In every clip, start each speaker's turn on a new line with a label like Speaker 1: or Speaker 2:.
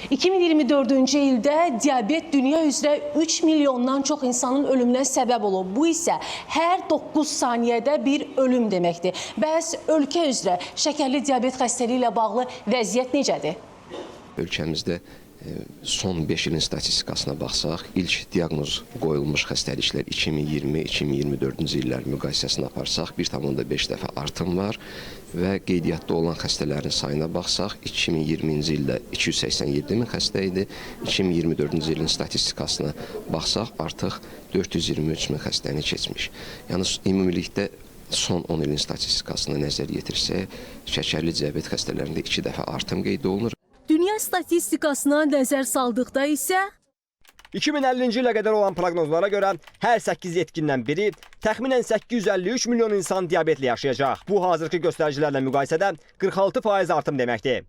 Speaker 1: 2024-cü ildə diabet dünya üzrə 3 milyondan çox insanın ölümünə səbəb olub. Bu isə hər 9 saniyədə bir ölüm deməkdir. Bəs ölkə üzrə şəkərli diabet xəstəliyi ilə bağlı vəziyyət necədir?
Speaker 2: Ölkəmizdə son 5 ilin statistikasına baxsaq, ilk diaqnoz qoyulmuş xəstəliklər 2020-2024-cü illər müqayisəsini aparsaq, 1,5 dəfə artım var və qeydiyyatda olan xəstələrin sayına baxsaq, 2020-ci ildə 287 min xəstə idi, 2024-cü ilin statistikasına baxsaq, artıq 423 min xəstəni keçmiş. Yəni ümumilikdə son 10 ilin statistikasına nəzər yetirsək, şəkərli diabet xəstələrində 2 dəfə artım qeyd olunur.
Speaker 1: Dünya statistikasına nəzər saldıqda isə
Speaker 3: 2050-ci ilə qədər olan proqnozlara görə hər 8 yetkindən biri, təxminən 853 milyon insan diabetlə yaşayacaq. Bu hazırki göstəricilərlə müqayisədə 46% artım deməkdir.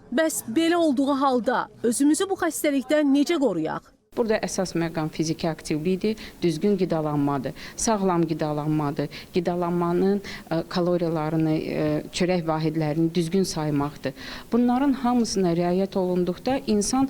Speaker 1: Bəs belə olduğu halda özümüzü bu xəstəlikdən necə qoruyaq?
Speaker 4: Burada əsas məqam fiziki aktivlikdir, düzgün qidalanmadır, sağlam qidalanmadır, qidalanmanın kaloriyalarını, çörək vahidlərini düzgün saymaqdır. Bunların hamısına riayət olunduqda insan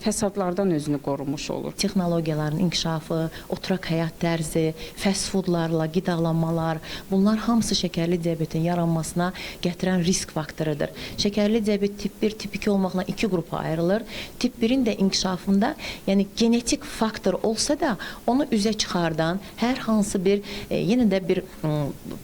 Speaker 4: fəsadlardan özünü qorumuş olur.
Speaker 5: Texnologiyaların inkişafı, oturaq həyat tərzi, fast foodlarla qidalanmalar, bunlar hamısı şəkərli diabetin yaranmasına gətirən risk faktorudur. Şəkərli diabet tip 1, tip 2 olmaqla iki qrupa ayrılır. Tip 1-in də inkişafında, yəni genetik faktor olsa da onu üzə çıxardan hər hansı bir yenə də bir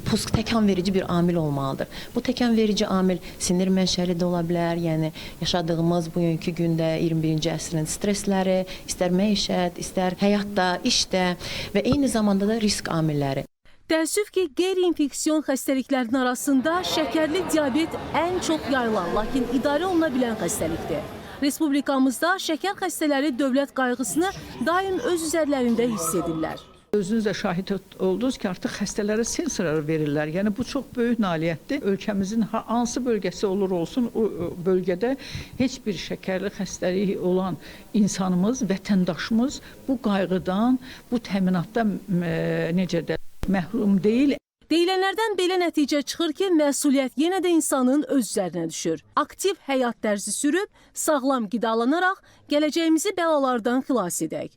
Speaker 5: pusk təkan verici bir amil olmalıdır. Bu təkan verici amil sinir mənşəli də ola bilər, yəni yaşadığımız bugünkü gündə 21-ci əsrin stressləri, istər məişət, istər həyatda, işdə və eyni zamanda da risk amilləri.
Speaker 1: Təəssüf ki, qeyri-infeksion xəstəliklərin arasında şəkərli diabet ən çox yayılan, lakin idarə oluna bilən xəstəlikdir. Respublikamızda şəkər xəstələri dövlət qayğısını daim öz üzərlərində hiss edirlər.
Speaker 6: Özünüz də şahid oldunuz ki, artıq xəstələrə sensorlar verirlər. Yəni bu çox böyük nailiyyətdir. Ölkəmizin hansı bölgəsi olur olsun, o bölgədə heç bir şəkərli xəstəliyi olan insanımız, vətəndaşımız bu qayğıdan, bu təminatdan necə də məhrum deyil.
Speaker 1: Deyilənlərdən belə nəticə çıxır ki, məsuliyyət yenə də insanın öz üzərinə düşür. Aktiv həyat tərzi sürüb, sağlam qidalanaraq gələcəyimizi bəlalardan xilas edək.